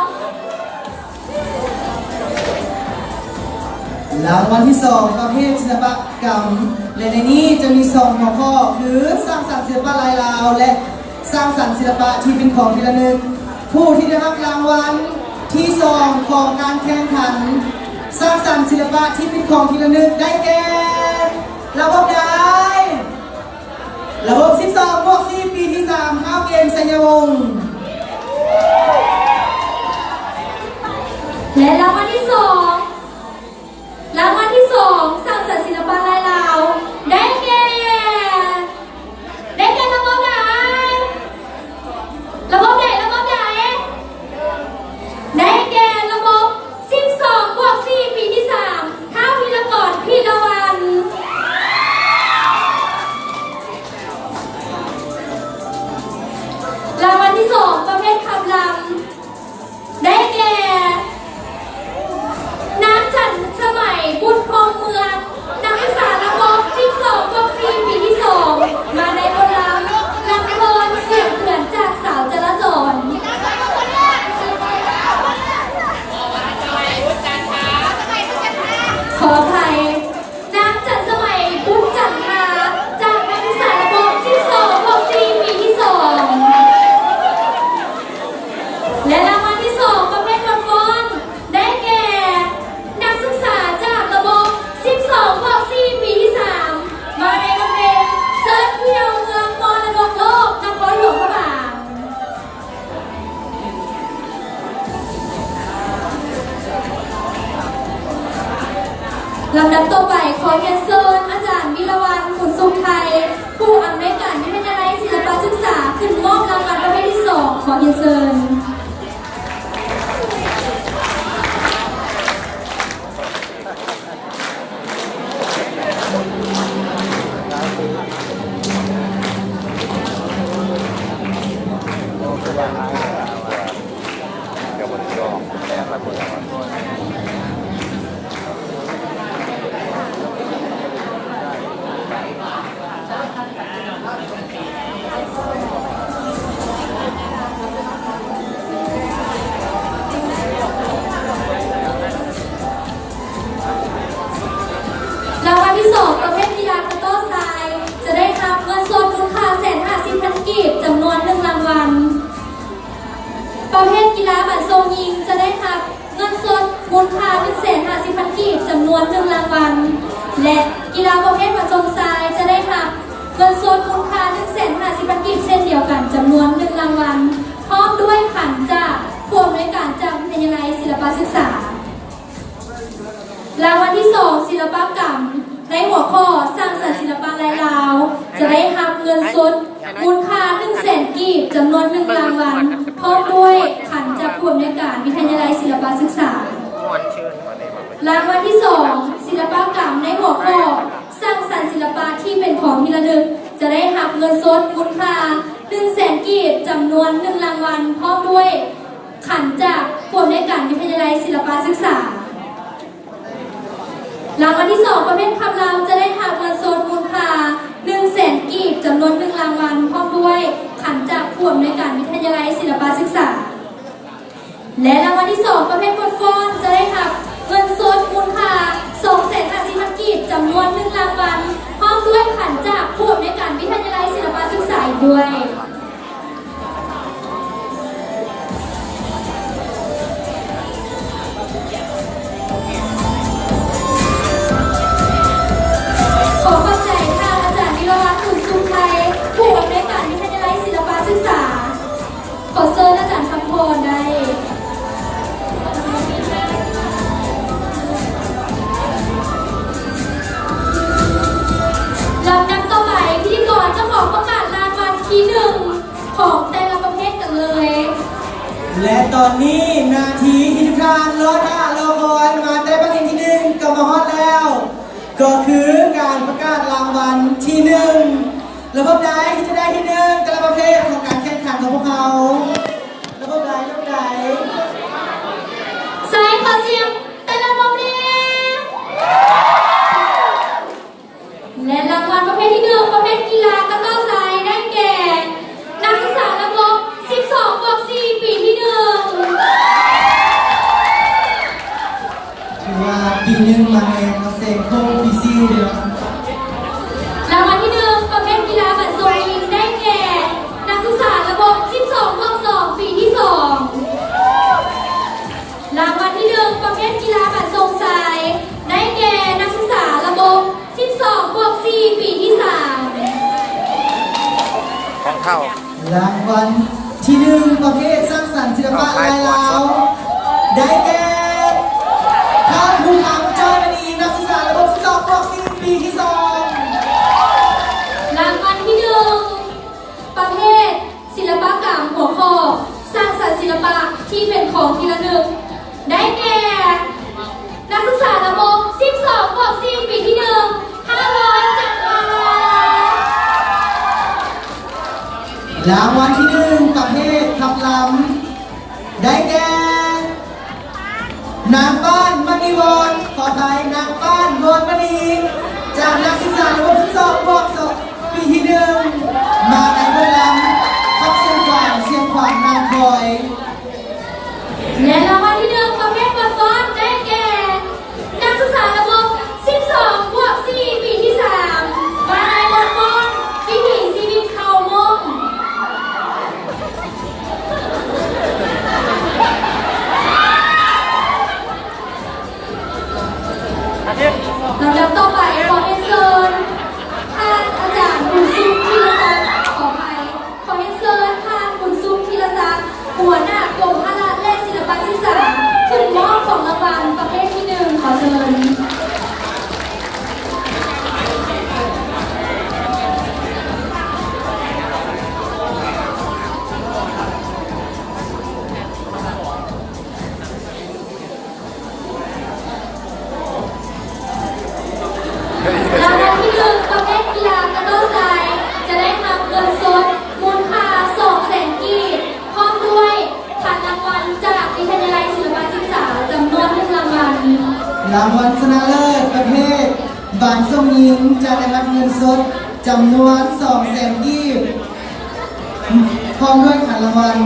ລາງວັນທີສອງ ປະເພດສິລະປະກຳ ແລະ ໃນນີ້ຈະມີສອງຫົວຂໍ້ ຄື ສ້າງສັນສິລະປະລາຍລາວ ແລະ ສ້າງສັນສິລະປະທີ່ເປັນຂອງທີ່ລະນຶກ. ຜູ້ທີ່ໄດ້ຮັບລາງວັນທີສອງຂອງການແຂ່ງຂັນສ້າງສັນສິລະປະທີ່ເປັນຂອງທີ່ລະນຶກໄດ້ແກ່ ລະບົບໃດ? ລະບົບສິບສອງບວກສີ່ ປີທີສາມ ທ້າວເກມ ໄຊຍະວົງ ແລະ ລາງວັນທີສອງ ລາງວັນທີສອງ ສ້າງສັນສິລະປະລາຍລາວ ໄດ້ແກ່ ໄດ້ແກ່ລະບົບໃດ? ລະບົບໃດ? ລະບົບໃດ? ໄດ້ແກ່ລະບົບສິບສອງບວກສີ່ ປີທີສາມ ທ້າວ ວິລະກອນ ພິລະວັນ. ລາງວັນທີສອງ ປະເພດຄຳລຳ ໄດ້ແກ່ ນາງ ຈັນສະໄໝ ບຸນພົມເມືອງ ນັກສຶກສາລະບົບສິບສອງບວກສີ່ ປີທີສອງ ມາໃນບົດລຳ ລຳເພີນສຽງເຕືອນຈາກສາວຈະລາຈອນ ຂໍອະໄພ ນາງ ຈັນສະໄໝ ບຸນຈັນທາ ຈາກນັກສຶກສາລະບົບສິບສອງບວກສີ່ ປີທີສອງ ແລະ ລາງວັນທີສອງ ປະເພດບົດຟ້ອນ ໄດ້ແກ່ ນັກສຶກສາຈາກລະບົບສິບສອງບວກສີ່ ປີທີສາມ ມາໃນບົດເພງເຊີນທ່ຽວເມືອງມໍລະດົກໂລກ ນະຄອນຫຼວງພະບາງ. ລຳດັບຕໍ່ໄປ ຂໍຮຽນເຊີນອາຈານ ວິລະວັນ ຂຸນສຸກໄທ ຜູ້ອຳນວຍການວິທະຍາໄລສິລະປະສຶກສາ ຂຶ້ນມອບລາງວັນປະເພດທີສອງ ຂໍຮຽນເຊີນ. ລາງວັນທີສອງ ປະເພດກິລາກະຕໍ້ຊາຍ ຈະໄດ້ຮັບເງິນສົດມູນຄ່າແສນຫ້າສິບພັນກີບ ຈຳນວນໜຶ່ງລາງວັນ. ປະເພດກິລາບັນຊົງຍິງ ຈະໄດ້ຮັບເງິນສົດມູນຄ່າໜຶ່ງແສນຫ້າສິບພັນກີບ ຈຳນວນໜຶ່ງລາງວັນ ແລະ ກິລາປະເພດບັນຊົງຊາຍ ຈະໄດ້ຮັບເງິນສົດມູນຄ່າໜຶ່ງແສນຫ້າສິບພັນກີບ ເຊັ່ນດຽວກັນ ຈຳນວນໜຶ່ງລາງວັນ ພ້ອມດ້ວຍຂັນຈາກຜູ້ອຳນວຍການຈາກວິທະຍາໄລສິລະປະສຶກສາ. ລາງວັນທີສອງ ສິລະປະກຳ ໃນຫົວຂໍ້ສ້າງສັນສິລະປະລາຍລາວ ຈະໄດ້ຮັບເງິນສົດມູນຄ່າໜຶ່ງແສນກີບ ຈຳນວນໜຶ່ງລາງວັນ ພ້ອມດ້ວຍຂັນຈາກຜູ້ອຳນວຍການວິທະຍາໄລສິລະປະສຶກສາ. ລາງວັນທີສອງ ສິລະປະກຳໃນຫົວຂໍ້ສ້າງສັນສິລະປະທີ່ເປັນຂອງທີ່ລະນຶກ ຈະໄດ້ຮັບເງິນສົດມູນຄ່າໜຶ່ງແສນກີບ ຈຳນວນໜຶ່ງລາງວັນ ພ້ອມດ້ວຍ ຂັນຈາກຜູ້ອຳນວຍການວິທະຍາໄລສິລະປະສຶກສາ. ລາງວັນທີສອງ ປະເພດຄຳລຳ ຈະໄດ້ຮັບເງິນສົດມູນຄ່າໜຶ່ງແສນກີບ ຈຳນວນໜຶ່ງລາງວັນ ພ້ອມດ້ວຍຂັນຈາກຜູ້ອຳນວຍການວິທະຍາໄລສິລະປະສຶກສາ ແລະ ລາງວັນທີສອງ ປະເພດບົດຟ້ອນ ຈະໄດ້ຮັບເງິນສົດມູນຄ່າສອງແສນຫ້າສິບພັນກີບ ຈຳນວນໜຶ່ງລາງວັນ ພ້ອມດ້ວຍຂັນຈາກຜູ້ອຳນວຍການວິທະຍາໄລສິລະປະສຶກສາອີກດ້ວຍ. ຂໍຂອບໃຈທ່ານອາຈານ ວິລະວັນ ຂຸນສຸກໄທ ຜູ້ອຳນວຍການວິທະຍາໄລສິລະປະສຶກສາ. ຂໍເຊີນອາຈານຄຳພອນໄດ້. ລຳດັບຕໍ່ໄປ ພິທີກອນຈະຂໍປະກາດລາງວັນທີໜຶ່ງ ຂອງແຕ່ລະປະເພດກັນເລີຍ. ແລະ ຕອນນີ້ນາທີທີ່ທຸກທ່ານລໍຖ້າລໍຄອຍມາແຕ່ບັດທີໜຶ່ງກໍມາຮອດແລ້ວ ກໍຄືການປະກາດລາງວັນທີໜຶ່ງ. ລະບົບໃດທີ່ຈະໄດ້ທີໜຶ່ງແຕ່ລະປະເພດຂອງການແຂ່ງຂັນຂອງພວກເຮົາ? ລະບົບໃດ? ລະບົບໃດ? ໃສ່ຂໍສຽງແຕ່ລະບົບແດ່. ແລະ ລາງວັນປະເພດທີໜຶ່ງ ປະເພດກິລາກະຕໍ້ຊາຍ ໄດ້ແກ່ ນັກສຶກສາລະບົບສິບສອງບວກສີ່ ປີທີໜຶ່ງ. ຖືວ່າປີໜຶ່ງມາແຮງເນາະ ເສັງໂຄ້ງປີສີ່ເນາະ. ລາງວັນທີໜຶ່ງ ປະເພດກິລາບັນຊົງຍິງ ໄດ້ແກ່ ນັກສຶກສາ ເພດກິລາບານສົ່ງຊາຍ ໄດ້ແກ່ນັກສຶກສາລະບົບສິບສອງບວກສີ່ ປີທີສາມ. ຂອງເຮົາ ລາງວັນທີໜຶ່ງ ປະເພດສ້າງສັນສິລປະລາຍລາວ ໄດ້ແກ່ ທ່ານ ພູຄຳ ຈ້ອຍມະນີ ນັກສຶກສາລະບົບສິບສອງບວກສີ່ ປີທີສອງ. ລາງວັນທີໜຶ່ງ ປະເພດສິລະປະກຳ ຫົວຂໍ້ສ້າງສັນສິລປະທີ່ເປັນຂອງທີ່ລະນຶກ ໄດ້ແກ່ ນັກສຶກສາລະບົບສິບສອງບວກສີ່ ປີທີໜຶ່ງ ຫ້າຮ້ອຍ ຈັນວາ. ລາງວັນທີໜຶ່ງ ປະເພດຄຳລຳ ໄດ້ແກ່ ນາງປ້ານ ມະນີວອນ ຂໍອະໄພ ນາງປ້ານ ວອນມະນີ ຈາກນັກສຶກສາລະບົບສິບສອງບວກສອງ ປີທີໜຶ່ງ ມາໃນບົດລຳ ຄຳສຽງຂວາງ ສຽງຂວາງນາງຄອຍ. ແລະ ລາງວັນທີໜຶ່ງ ປະເພດບົດຟ້ອນ ໄດ້ແກ່ ນັກສຶກສາລະບົບສິບສອງບວກສີ່ ປີທີສາມ ມາໃນບົດຟ້ອນ ວິຖີຊີວິດເຜົ່າມົ້ງ. ລຳດັບຕໍ່ໄປ ຂໍຮຽນເຊີນ ທ່ານອາຈານ ບຸນສຸກ ທີລະສັກ ຂໍອະໄພ ຂໍຮຽນເຊີນທ່ານ ບຸນສຸກ ທີລະສັກ ຫົວໜ້າກົມພະລະ ແລະ ສິລະປະສຶກສາ ຂຶ້ນມອບຂອງລາງວັນປະເພດທີໜຶ່ງ ຂໍເຊີນ. ລາງວັນທີໜຶ່ງ ປະເພດກິລາກະຕໍ້ຊາຍ ຈະໄດ້ຮັບເງິນສົດມູນຄ່າສອງແສນກີບ ພ້ອມດ້ວຍຂັນລາງວັນຈາກວິທະຍາໄລສິລະປະສຶກສາຈຳນວນໜຶ່ງລາງວັນ. ລາງວັນຊະນະເລີດປະເພດບານສົ່ງຍິງ ຈະໄດ້ຮັບເງິນສົດຈຳນວນສອງແສນກີບ ພ້ອມດ້ວຍຂັນລາງວັນ.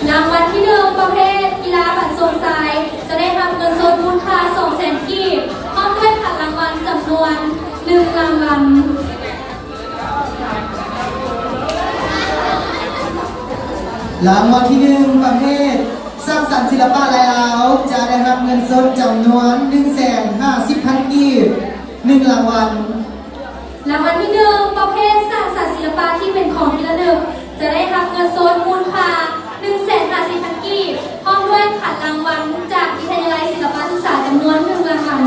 ລາງວັນທີໜຶ່ງ ປະເພດກິລາບານສົ່ງຊາຍ ຈະໄດ້ຮັບເງິນສົດມູນຄ່າສອງແສນກີບ ພ້ອມດ້ວຍຂັນລາງວັນຈຳນວນໜຶ່ງລາງວັນ. ລາງວັນທີໜຶ່ງ ປະເພດສ້າງສັນສິລະປະລາຍລາວ ຈະໄດ້ຮັບເງິນສົດຈຳນວນໜຶ່ງແສນຫ້າສິບພັນກີບ ໜຶ່ງລາງວັນ. ລາງວັນທີໜຶ່ງ ປະເພດສ້າງສັນສິລະປະທີ່ເປັນຂອງທີ່ລະນຶກ ຈະໄດ້ຮັບເງິນສົດມູນຄ່າໜຶ່ງແສນຫ້າສິບພັນກີບ ພ້ອມດ້ວຍຂັນລາງວັນຈາກວິທະຍາໄລສິລະປະສຶກສາຈຳນວນໜຶ່ງລາງວັນ.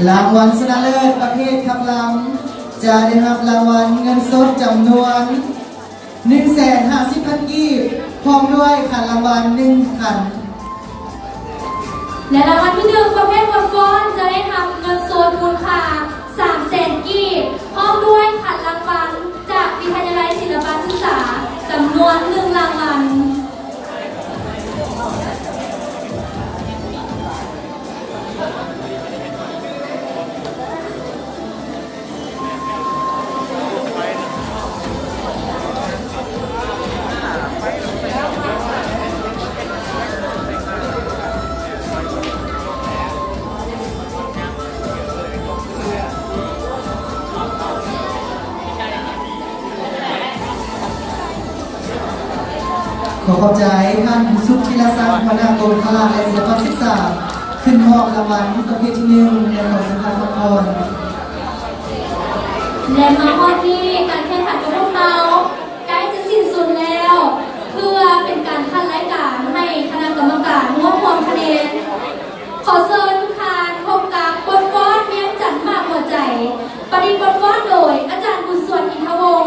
ລາງວັນຊະນະເລີດປະເພດຄຳລຳ ຈະໄດ້ຮັບລາງວັນເງິນສົດຈຳນວນ ໜຶ່ງແສນຫ້າສິບພັນກີບ ພ້ອມດ້ວຍຂັນລາງວັນໜຶ່ງຂັນ. ແລະ ລາງວັນທີໜຶ່ງ ປະເພດບົດຟ້ອນ ຈະໄດ້ຮັບເງິນສົດມູນຄ່າສາມແສນກີບ ພ້ອມດ້ວຍຂັນລາງວັນຈາກວິທະຍາໄລສິລະປະສຶກສາຈຳນວນໜຶ່ງລາງວັນ. ຂໍຂອບໃຈທ່ານ ບຸນສຸກ ທີລະສັກ ຫົວໜ້າກົມພະລະ ແລະ ສິລະປະສຶກສາ ຂຶ້ນມອບລາງວັນປະເພດທີໜຶ່ງ ແລະ ຂໍເຊີນທ່ານພັກຜ່ອນ. ແລະ ມາຮອດນີ້ ການແຂ່ງຂັນຂອງພວກເຮົາໃກ້ຈະສິ້ນສຸດແລ້ວ. ເພື່ອເປັນການຂັດລາຍການໃຫ້ຄະນະກຳມະການຮວບຮວມຄະແນນ, ຂໍເຊີນທຸກທ່ານພົບກັບບົດຟ້ອນວຽງຈັນໝາກຫົວໃຈ, ປະດິດບົດຟ້ອນໂດຍອາຈານບຸນສວນ ອິນທະວົງ,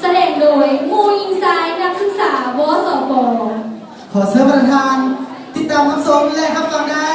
ສະແດງໂດຍ ໝູ່ຍິງຊາຍນັກສຶກສາ ວສປ. ຂໍເຊີນບັນດາທ່ານຕິດຕາມຮັບຊົມ ແລະ ຮັບຟັງໄດ້.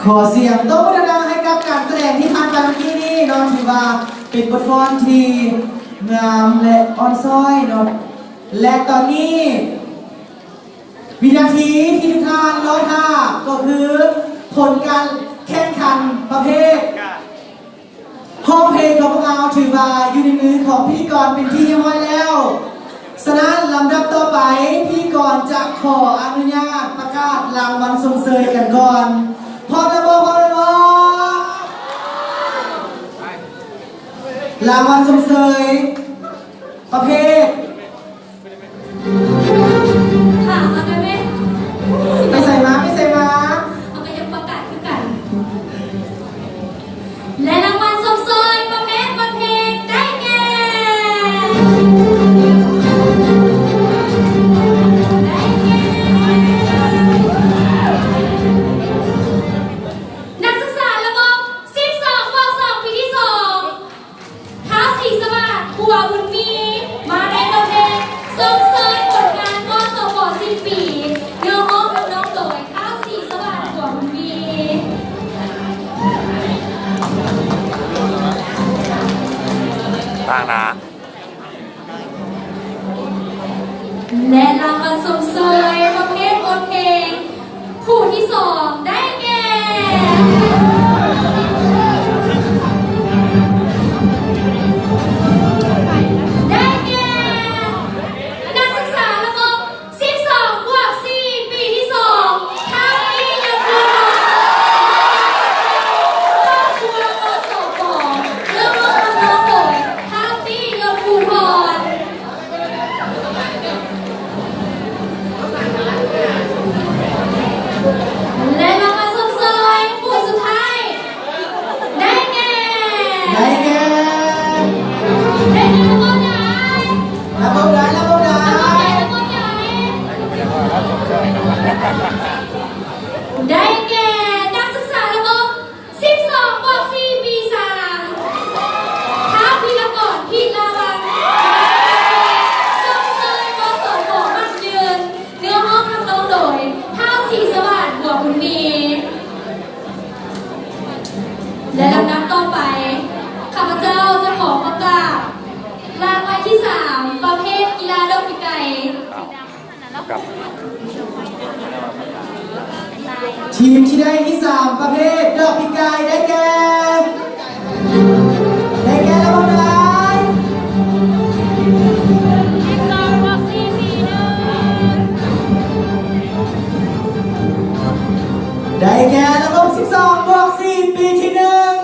ຂໍສຽງຕົບມືດັງໆໃຫ້ກັບການສະແດງທີ່ຜ່ານໄປເມື່ອກີ້ນີ້ເນາະ, ຖືວ່າເປັນບົດຟ້ອນທີ່ງາມ ແລະ ອ່ອນຊ້ອຍເນາະ. ແລະ ຕອນນີ້ ວິນາທີທີ່ທຸກທ່ານລໍຖ້າກໍຄືຜົນການແຂ່ງຂັນປະເພດ ຮ້ອງເພງຂອງພວກເຮົາຖືວ່າຢູ່ໃນມືຂອງພິທີກອນເປັນທີ່ຮຽບຮ້ອຍແລ້ວ. ສະນັ້ນ ລຳດັບຕໍ່ໄປ ພິທີກອນຈະຂໍອະນຸຍາດປະກາດລາງວັນຊົມເຊີຍກັນກ່ອນ. ພ້ອມແລ້ວບໍ່? ພ້ອມແລ້ວບໍ່? ລາງວັນຊົມເຊີຍປະເພດ ຖາມມາໄດ້ແມ່ ໄປໃສມາ ໄປໃສມາ ເຮົາກໍຍັງປະກາດຄືກັນ. ແລະ ລາງວັນຊົມເຊີຍປະເພດບົດເພງໄດ້ແກ່ ໄດ້ແກ່ ນັກສຶກສາລະບົບສິບສອງບວກສອງ ປີທີສອງ ທ້າວ ສີສະຫວາດ ບົວບຸນມີ ມາໃນບົດເພງຊົມເຊີຍຜົນງານ ມສວ ສິບປີ ເນື້ອຮ້ອງທຳນອງໂດຍ ທ້າວ ສີສະຫວາດ ບົວບຸນມີ. ຕາງໜ້າ ແລະ ລາງວັນຊົມເຊີຍປະເພດບົດເພງ ຄູ່ທີສອງ ໄດ້ແກ່ ໄດ້ແກ່ ນັກສຶກສາລະບົບສິບສອງບວກສີ່ ປີທີສອງ ທ້າວ ຕີ ຍົດພູທອນ ຄອບຄົວ ມສກ ເລື່ອງຮ້ອງທຳນອງໂດຍ ທ້າວ ຕີ ຍົດພູທອນ. ແລະ ລາງວັນຊົມເຊີຍຜູ້ສຸດທ້າຍ ໄດ້ແກ່ ໄດ້ແກ່ ໄດ້ແກ່ລະບົບໃດ? ລະບົບໃດ? ລະບົບໃດ? ລະບົບໃດ? ລະບົບໃດ? ໄດ້ແກ່ ນັກສຶກສາລະບົບ ສິບສອງບວກສີ່ ປີສາມ ທ້າວ ພິລະກອນ ພິລາວັນ ຊົມເຊີຍ ມສກ ໝັ້ນຍືນ ເນື້ອຮ້ອງທຳນອງໂດຍ ທ້າວ ສີສະຫວາດ ບົວບຸນມີ. ແລະ ລຳດັບຕໍ່ໄປ ຂ້າພະເຈົ້າຈະຂໍປະກາດລາງວັນທີສາມ ປະເພດກິລາດອກປີກໄກ່. ທີມທີ່ໄດ້ທີສາມປະເພດດອກປີກໄກ່ໄດ້ແກ່ ໄດ້ແກ່ລະບົບໃດ? ໄດ້ແກ່ລະບົບສິບສອງບວກສີ່ ປີທີໜຶ່ງ.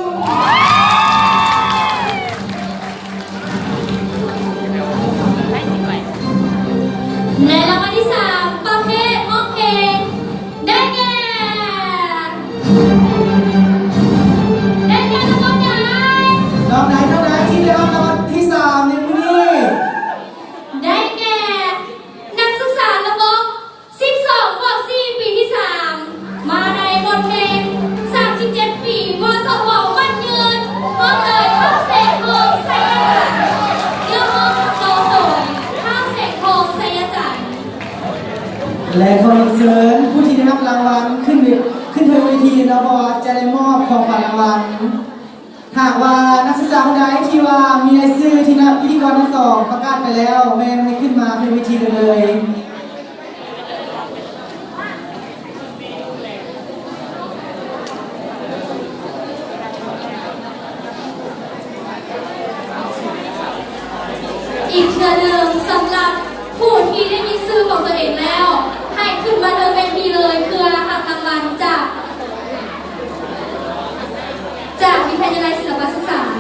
ແລະ ລາງວັນທີສາມ ປະເພດຮ້ອງເພງ ໄດ້ແກ່ ໄດ້ແກ່ລະບົບໃດ? ລະບົບໃດ? ລະບົບໃດທີ່ໄດ້ຮັບລາງວັນທີສາມໃນມື້ນີ້? ໄດ້ແກ່ ນັກສຶກສາລະບົບ ສິບສອງບວກສີ່ ປີທີສາມ ມາໃນບົດເພງ ສາມສິບເຈັດປີ ວສພ ໝັ້ນຍືນ ພ້ອມໂດຍ ທ້າວ ແສງທອງ ໄຊຍະຈັນ ເນື້ອຮ້ອງຂັບຮ້ອງໂດຍ ທ້າວ ແສງທອງ ໄຊຍະຈັນ. ແລະ ຂໍຮຽນເຊີນຜູ້ທີ່ໄດ້ຮັບລາງວັນຂຶ້ນເວ ຂຶ້ນເທິງເວທີເນາະ ເພາະວ່າຈະໄດ້ມອບຂອງຂວັນລາງວັນ. ຫາກວ່ານັກສຶກສາຄົນໃດທີ່ວ່າມີລາຍຊື່ທີ່ນະ ພິທີກອນທັງສອງປະກາດໄປແລ້ວ ແມ່ນໃຫ້ຂຶ້ນມາເທິງເວທີໄດ້ເລີຍ. ອີກເທື່ອໜຶ່ງ ສຳລັບຜູ້ທີ່ໄດ້ມີຊື່ຂອງຕົວເອງແລ້ວ ໃຫ້ຂຶ້ນມາເທິງເວທີເລີຍ ເພື່ອຮັບລາງວັນຈາກ ຈາກວິທະຍາໄລສິລະປະສຶກສາ. ເ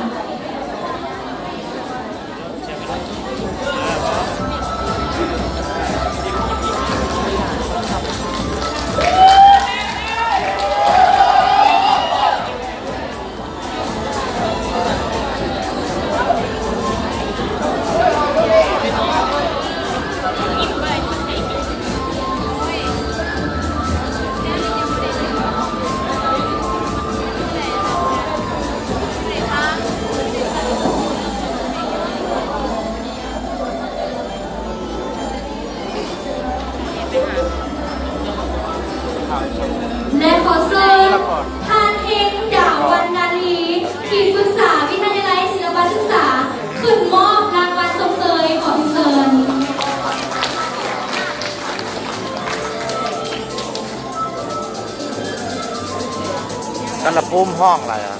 ໂຮມຮ້ອງຫຼາຍອະ.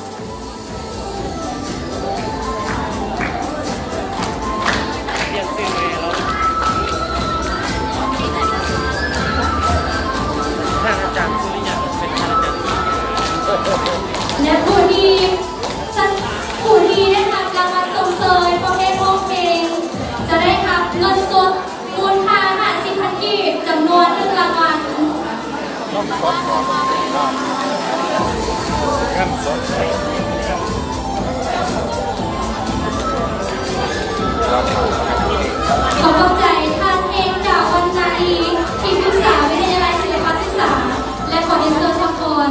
ແລະ ຜູ້ທີ່ ຜູ້ທີ່ໄດ້ຮັບລາງວັນຊົມເຊີຍປະເພດຮ້ອງເພງ ຈະໄດ້ຮັບເງິນສົດ ມູນຄ່າຫ້າສິບພັນກີບ ຈຳນວນໜຶ່ງລາງວັນ. ຂໍຂອບໃຈທ່ານ ເຮງ ດາວັນນາລີ ທີ່ປຶກສາວິທະຍາໄລສິລະປະສຶກສາ ແລະ ຂໍຮຽນເຊີນພັກຜ່ອນ.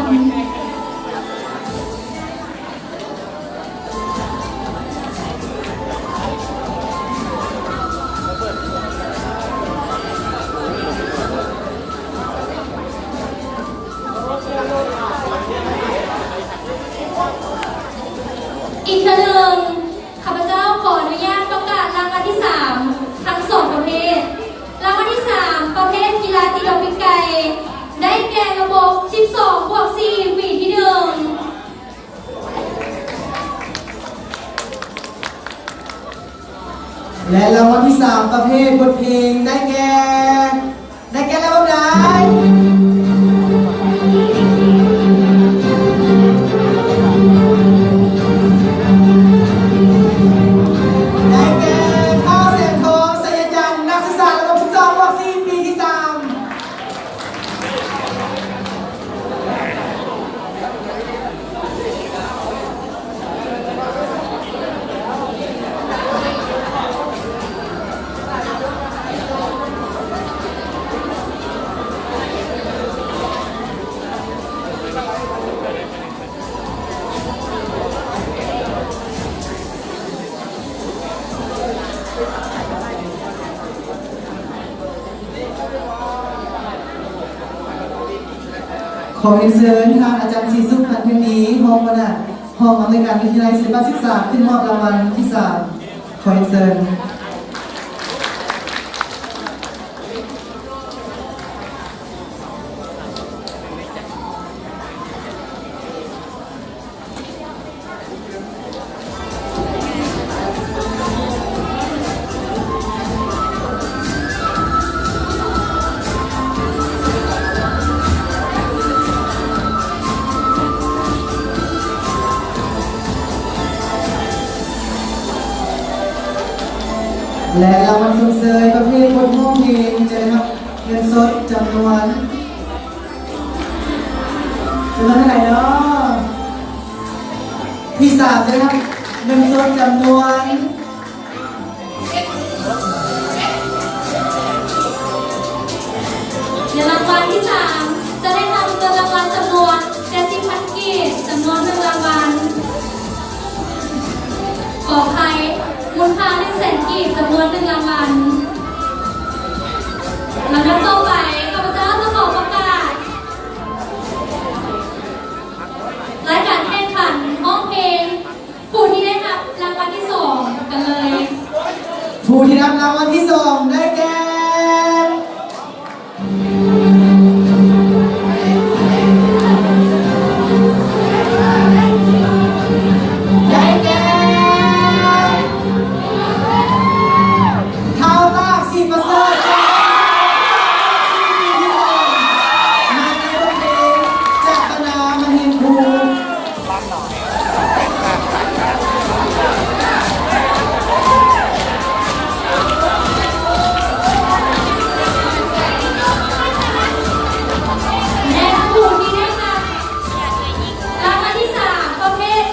ອີກເທື່ອໜຶ່ງ ຂ້າພະເຈົ້າຂໍອະນຸຍາດປະກາດລາງວັນທີສາມ ທັງສອງປະເພດ. ລາງວັນທີສາມ ປະເພດກິລາຕີດອກປີກໄກ່ ໄດ້ແກ່ລະບົບສິບສອງບວກສີ່ ປີທີໜຶ່ງ. ແລະ ລາງວັນທີສາມ ປະເພດບົດເພງ ໄດ້ແກ່ ໄດ້ແກ່ລະບົບໃດ? ໄດ້ແກ່ ທ້າວ ແສງທອງ ໄຊຍະຈັນ ນັກສຶກສາລະບົບສິບສອງບວກສີ່ ປີທີສາມ. ຂໍຮຽນເຊີນທ່ານອາຈານ ສີສຸກ ພັນເພັງດີ ຮອງຫົວໜ້າຫ້ອງອຳນວຍການວິທະຍາໄລສິລະປະສຶກສາ ຂຶ້ນມອບລາງວັນທີສາມ. ຂໍຮຽນເຊີນ. ແລະ ລາງວັນຊົມເຊີຍປະເພດບົດຮ້ອງເພງ ຈະໄດ້ຮັບເງິນສົດຈຳນວນ ຈຳນວນເທົ່າໃດເນາະ? ທີສາມຈະໄດ້ຮັບເງິນສົດຈຳນວນ ແລະ ລາງວັນທີສາມຈະໄດ້ຮັບເງິນລາງວັນຈຳນວນເຈັດສິບພັນກີບ ຈຳນວນໜຶ່ງລາງວັນ. ຂໍອະໄພ, ມູນຄ່າໜຶ່ງແສນກີບ ຈຳນວນໜຶ່ງລາງວັນ. ລຳດັບຕໍ່ໄປ ຂ້າພະເຈົ້າຈະຂໍປະກາດ ລາຍການແຂ່ງຂັນຮ້ອງເພງ ຜູ້ທີ່ໄດ້ຮັບລາງວັນທີສອງກັນເລີຍ. ຜູ້ທີ່ໄດ້ຮັບລາງວັນທີສອງໄດ້ແກ່ ໄດ້ແກ່ ທ້າວຕາກ ສີປະເສີດ ຈາກບ້ານໜອງ ມາໃນບົດເພງຈາກບັນດາມະເຮັງຄູ. ແລະ ຜູ້ທີ່ໄດ້ຮັບລາງວັນທີສາມ ປະເພດ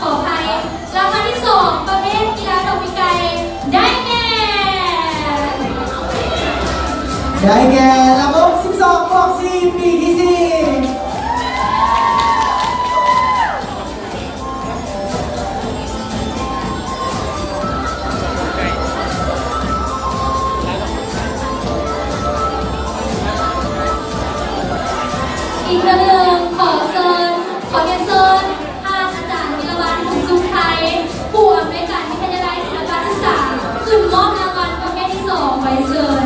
ຂໍອະໄພ ລາງວັນທີສອງ ປະເພດກິລາດອກປີກໄກ່ ໄດ້ແກ່ ໄດ້ແກ່ລະບົບສິບສອງບວກສີ່ ປີທີສີ່. ອີກເທື່ອໜຶ່ງ ຂໍເຊີນ ຂໍຮຽນເຊີນ ທ່ານອາຈານ ວິລະວັນ ຫຸງສຸກໄທ ຜູ້ອຳນວຍການວິທະຍາໄລສິລະປະສຶກສາ ຂຶ້ນມອບລາງວັນປະເພດທີສອງ ຂໍຮຽນເຊີນ.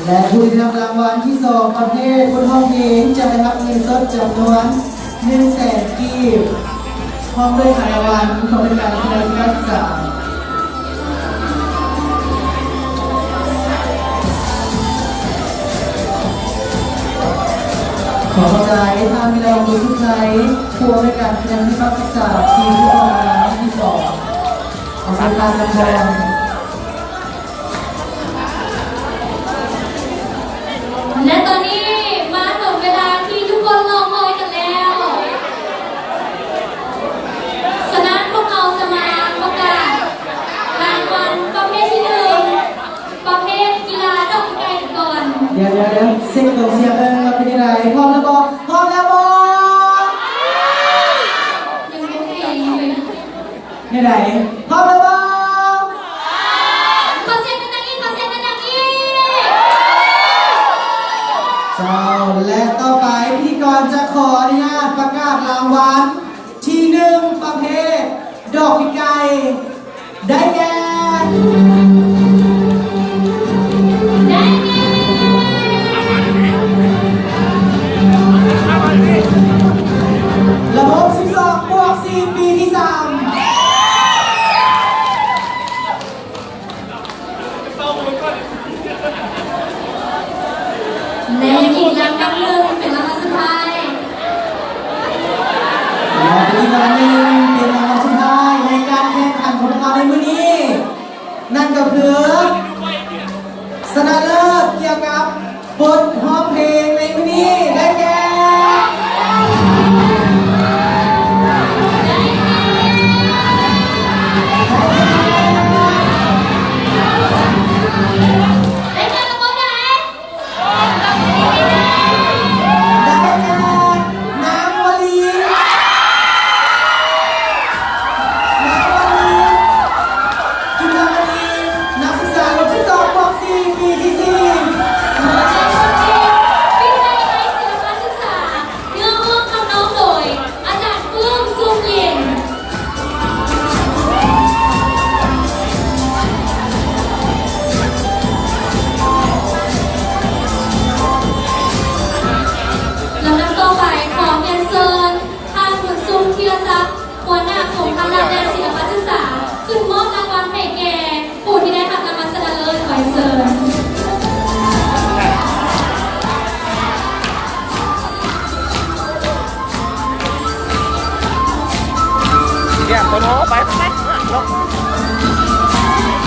ແລະ ຜູ້ທີ່ໄດ້ຮັບລາງວັນທີສອງ ປະເພດບົດຮ້ອງເພງ ຈະໄດ້ຮັບເງິນສົດຈຳນວນໜຶ່ງແສນກີບ ພ້ອມດ້ວຍຂະແນນລາງວັນຂອງໂຄງການພັດທະນາການສຶກສາ. ຂໍຂອບໃຈທ່ານວິໄລວັນ ບຸນສຸດໄທ ຜູ້ອຳນວຍການຄະແນນສິລະປະສຶກສາ ທີມທີ່ອອກລາງວັນທີສອງ ຂໍເຊີນທ່ານນຳພອນ. ແລະ ຕອນນີ້ມາເຖິງເວລາທີ່ທຸກຄົນລໍຄອຍກັນແລ້ວ. ສະນັ້ນພວກເຮົາຈະມາປະກາດລາງວັນປະເພດທີໜຶ່ງ ປະເພດກິລາດອກປີກໄກ່ກັນກ່ອນ. ດຽວໆໆ ເຊັກກອງເຊຍເບິ່ງວ່າເປັນຈັ່ງໃດ. ພ້ອມແລ້ວບໍ່? ພ້ອມແລ້ວບໍ່? ຍັງບໍ່ເຫັນເລີຍ. ແນວໃດ? ພ້ອມແລ້ວບໍ່? ຂໍສຽງດັງໆອີກ ຂໍສຽງດັງໆອີກ. ເຈົ້າ ແລະ ຕໍ່ໄປພິທີກອນຈະຂໍອະນຸຍາດປະກາດລາງວັນທີໜຶ່ງ ປະເພດດອກປີກໄກ່ ໄດ້ແກ່ ໄດ້ແກ່ ລະບົບສິບສອງບວກສີ່ ປີທີສາມ. ແລະ ອີກລາງວັນໜຶ່ງເປັນລາງວັນສຸດທ້າຍ ແລະ ອີກລາງວັນໜຶ່ງເປັນລາງວັນສຸດທ້າຍໃນການແຂ່ງຂັນຂອງພວກເຮົາໃນມື້ນີ້ ນັ້ນກໍຄື ຊະນະເລີດກ່ຽວກັບ ບົດຮ້ອງເພງໃນມື້ນີ້ໄດ້ແກ່ ໄດ້ແກ່ ໄດ້ແກ່ລະບົບໃດ? ໄດ້ແກ່ ນາງວະລີ ນາງວະລີ ຈຸລະມະນີ ນັກສຶກສາລົບສິບສອງບວກສີ່ ປີທີສີ່. ໃນຊຸດນີ້ ວິທະຍາໄລສິລະປະສຶກສາ ເນື້ອຮ່ວມທຳນອງໂດຍ ອາຈານປຶ້ມ ຊຸມເຢັນ. ລຳດັບຕໍ່ໄປ ຂໍຮຽນເຊີນ ທ່ານ ບຸນຊຸມ ທີລະສັກ ຫົວໜ້າກົມພະລະ ແລະ ສິລະປະສຶກສາ ຂຶ້ນມອບລາງວັນໃຫ້ແກ່ຜູ້ທີ່ໄດ້ຮັບລາງວັນຊະນະເລີດ. ຂໍເຊີນ.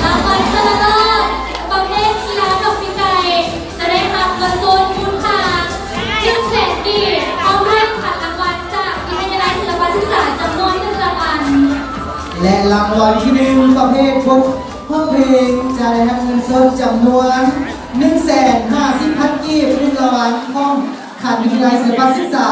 ລາງວັນຊະນະເລີດ ປະເພດກິລາດອກປີກໄກ່ ຈະໄດ້ຮັບເງິນທຶນມູນຄ່າໜຶ່ງແສນກີບ ພ້ອມດ້ວຍຂວັນລາງວັນຈາກວິທະຍາໄລສິລະປະສຶກສາຈຳນວນໜຶ່ງລາງວັນ ແລະ ລາງວັນທີໜຶ່ງ ປະເພດບົດຮ້ອງເພງ ຈະໄດ້ຮັບເງິນສົດຈຳນວນໜຶ່ງແສນຫ້າສິບພັນກີບ ໜຶ່ງລາງວັນ ພ້ອມຂັ້ນວິທະຍາໄລສິລະປະສຶກສາ.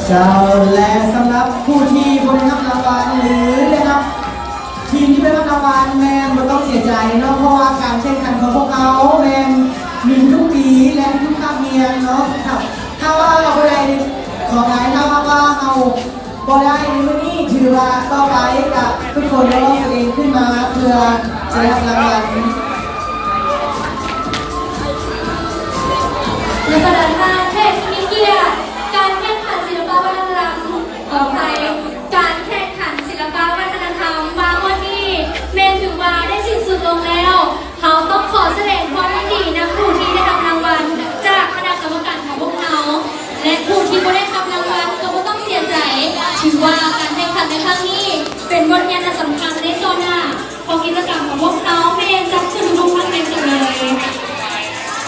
ເຈົ້າ ແລະ ສຳລັບຜູ້ທີ່ບໍ່ໄດ້ຮັບລາງວັນ ຫຼື ໄດ້ຮັບ ທີມທີ່ໄດ້ຮັບລາງວັນແມ່ນບໍ່ຕ້ອງເສຍໃຈເນາະ ເພາະວ່າການແຂ່ງຂັນຂອງພວກເຮົາແມ່ນມີທຸກປີ ແລະ ທຸກຄາບຮຽນເນາະ. ຖ້າວ່າເຮົາບໍ່ໄດ້ ຂໍອະໄພ ຖ້າວ່າເຮົາບໍ່ໄດ້ໃນມື້ນີ້ ຖືວ່າຕໍ່ໄປກະທຸກຄົນໄດ້ຮ້ອງເພງຂຶ້ນມາເພື່ອຈະໄດ້ຮັບລາງວັນ. ໃນບັນດາທ່ານແຂກຜູ້ມີກຽດ, ການແຂ່ງຂັນສິລະປະວັດທະນະທຳ ຂໍອະໄພ ການແຂ່ງຂັນສິລະປະວັດທະນະທຳມາຮອດນີ້ ແມ່ນຖືວ່າໄດ້ສິ້ນສຸດລົງແລ້ວ. ເຮົາຕ້ອງຂໍສະແດງຄວາມຍິນດີນຳຜູ້ທີ່ໄດ້ຮັບລາງວັນຈາກຄະນະກຳມະການຂອງພວກເຮົາ ແລະ ຜູ້ທີ່ບໍ່ໄດ້ຮັບລາງວັນກໍບໍ່ຕ້ອງເສຍໃຈ. ຖືວ່າການແຂ່ງຂັນໃນຄັ້ງນີ້ເປັນບົດຮຽນອັນສຳຄັນໃນຕໍ່ໜ້າ, ເພາະກິດຈະກຳຂອງພວກເຮົາແມ່ນຈັດຂຶ້ນທຸກໆຄັ້ງແມ່ນກັນເລີຍ.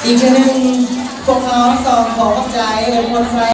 ອີກເທື່ອໜຶ່ງ, ພວກເຮົາຕ້ອງຂໍຂອບໃຈ ແລະ ຄວນໃສ່